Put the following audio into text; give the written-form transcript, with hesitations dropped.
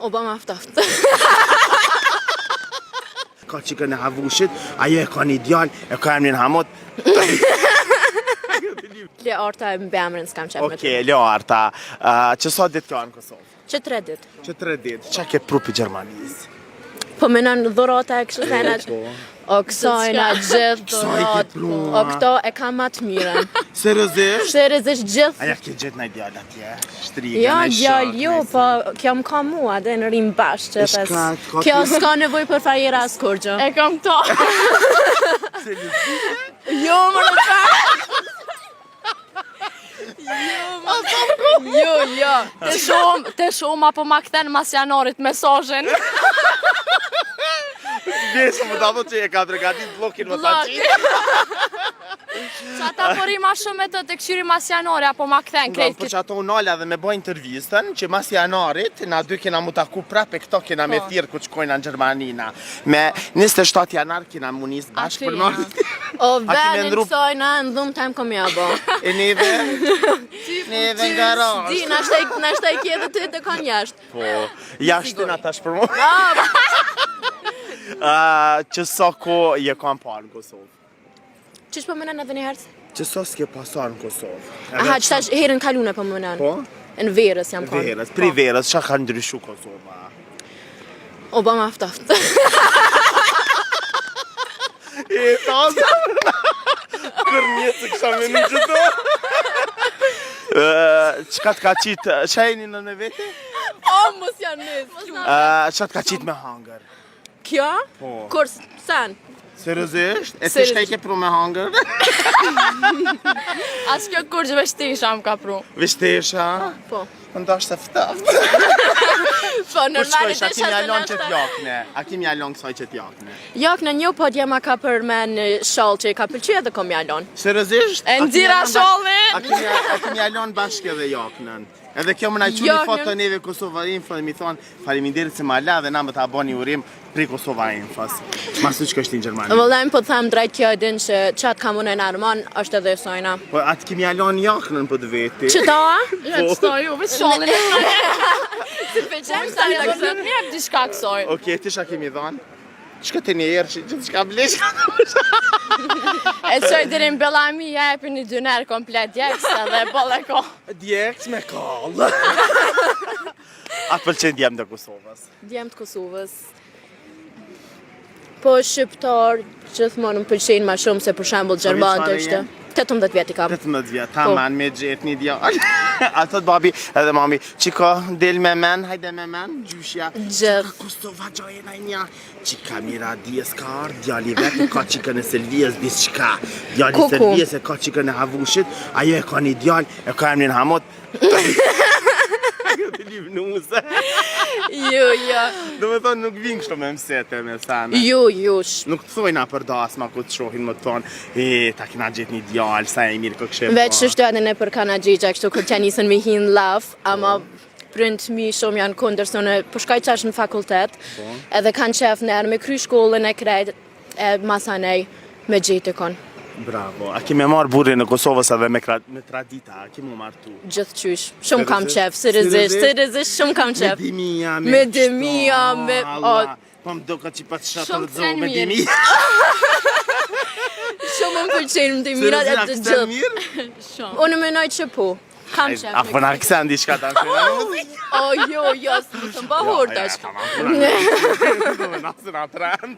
U ba ma ftoftë. Ka çikën e Havushit, ajo e ka një djalë, e ka emrin Hamut. Learta e mbiemrin s'kam qef me Okej, Learta, uh, që sa ditë ka në Kosovë? Që tre ditë. Që tre ditë, qa ke pru pi Gjermanisë? Po menon dhurata e kështu thena që... Po. O kësajna gjithë Kësaj ke dhurat. pru, O a? këto e kam ma të mirën. Seriozisht? Seriozisht gjithë A ja ke gjetë naj djalë atje? Shtriga, Jo, naj djalë, shok, jo, naj po kjo më ka mua dhe në rim bashkë që E shka, pes. ka Kjo ti- s'ka nevojë për fajera as kurgjë. E kam to. Jo, më në Jo, jo. Te shumë, te shumë apo ma kthen mas janarit mesazhin. Besë më ta thotë që e ka pregatit blokin më ta Bllok. qitë. Që ata po rri ma shumë me të të këshyri mas janari apo ma kthen Nga, krejt po që ato unë dhe me bë intervistën, që mas janarit, na dy kena mu taku prap e këto kena me Po. thirë ku shkojna në Gjermanina. Me 27 janar kena mu nis bashkë Aty, për ja. në O A ki me venin ndru- kësajna në dhumë tem kom ja bo. E neve, neve në garazh. Di, nashta i- nashta i kje edhe ty të kanë jashtë. Po, jashtë na tash për mua. Ah, që sa ko je kam parë në Kosovë? Qysh po menon edhe një herë? Që sa s'ke pasar në Kosovë? Aha, që tash herën kalune po menon. Po? Në verës jam konë. Verës, pri verës, qa ka ndryshu Kosova? U ba ma ftoftë. E, ta Kër një të kësha me një që to. Qka të ka qitë, qa jeni në me vete? O, mos janë nis. Qa të ka qitë me hangër? Kjo? Po. Kur sen? Seriozisht? E ti Seriozisht. shka i ke pru me hangër? As kjo kur që veç tesha më ka pru. Veç tesha? Po. Po ndash se ftoft. Po, Kur normale shkojsh, a desha kimi se alon që nashta. t'jakne? A kimi alon kësaj që t'jakne? Jakne një po djema ka për me në shall që i ka pëlqy edhe kom ja lon. Seriozisht? E A kimi nxira alon bash- shallin. A kimi, a kimi alon bashkë edhe jaknën? Edhe kjo më na çuni Jaknën. foto neve Kosova Info dhe mi thonë faleminderit se ma la dhe na më ta bani urim pri Kosova Infos. Mas tu që është në Gjermani. Vëllai po të them drejt kjo e din që qatë kam unë në Arman është edhe sajna. Po atë kimi alon jaknën po të veti. Që ta? Ja, qëto ju, veç shallin e Si pëlqen Sa nuk më jep diçka kësaj. Okej, ti çka kemi dhënë? Shka të një herë që gjithë shka blesh. E qoj deri në Bellami, ja jepi një dyner komplet djeks edhe boll e ko. Djeks me kallë. A të pëlqen djemë të Kosovës? Djem të Kosovës. Po shqiptar gjithmonë më pëlqejnë ma shumë se për shembull gjermanë vjeçare të ishte. 18 vjet i kam. 18 vjet, ta man me gjetë një djalë. A thot babi edhe mami, qiko, del me men, hajde me men, gjyshja. Gjithë. Qika Kosova gjajena i nja. Qika Miradies ka ardhë, djali vetë ka qikën e Selvies, diçka. Djali Kuku. Selvies e ka qikën e Havushit, ajo e ka një djalë, e ka emrin Hamut. Ajo të livnuse. Jo, jo. Do me thonë nuk vinë kështu me mësete me thane. Jo, jo. sh- Nuk të thojna për dasma ku të shohin më të thonë, e, ta kena gjetë një djalë, sa e mirë kë këshe Veç që edhe në për kana gjigja kështu kur t'ja nisën me hin laf, ama prindët mi shumë janë kundër se unë po shkoj qash në fakultet, edhe kanë qef në me kry shkollën e krejt, e masanej me gjetë kon. Bravo. A ki me marrë burrin në Kosovës edhe me, kra, me tradita, a ki mu martu? Gjithë qysh, shumë kam Seriozisht? qef, seriozisht, Seriozisht? seriozisht shumë kam Me qef. dimija, me... Me dimija, me- Allah, Po më do ka që pa të Shumë shatër ksen me mirë. dimija. Shumë më pëlqejnë më dimirat e Seriozisht, a të ksen gjithë. mirë? Shumë. Unë menoj që po, kam qef. A me po na ksen diçka ta O, jo, jo, s'më të mba hurë tash. Ja, tamam, po na- Na se na trend.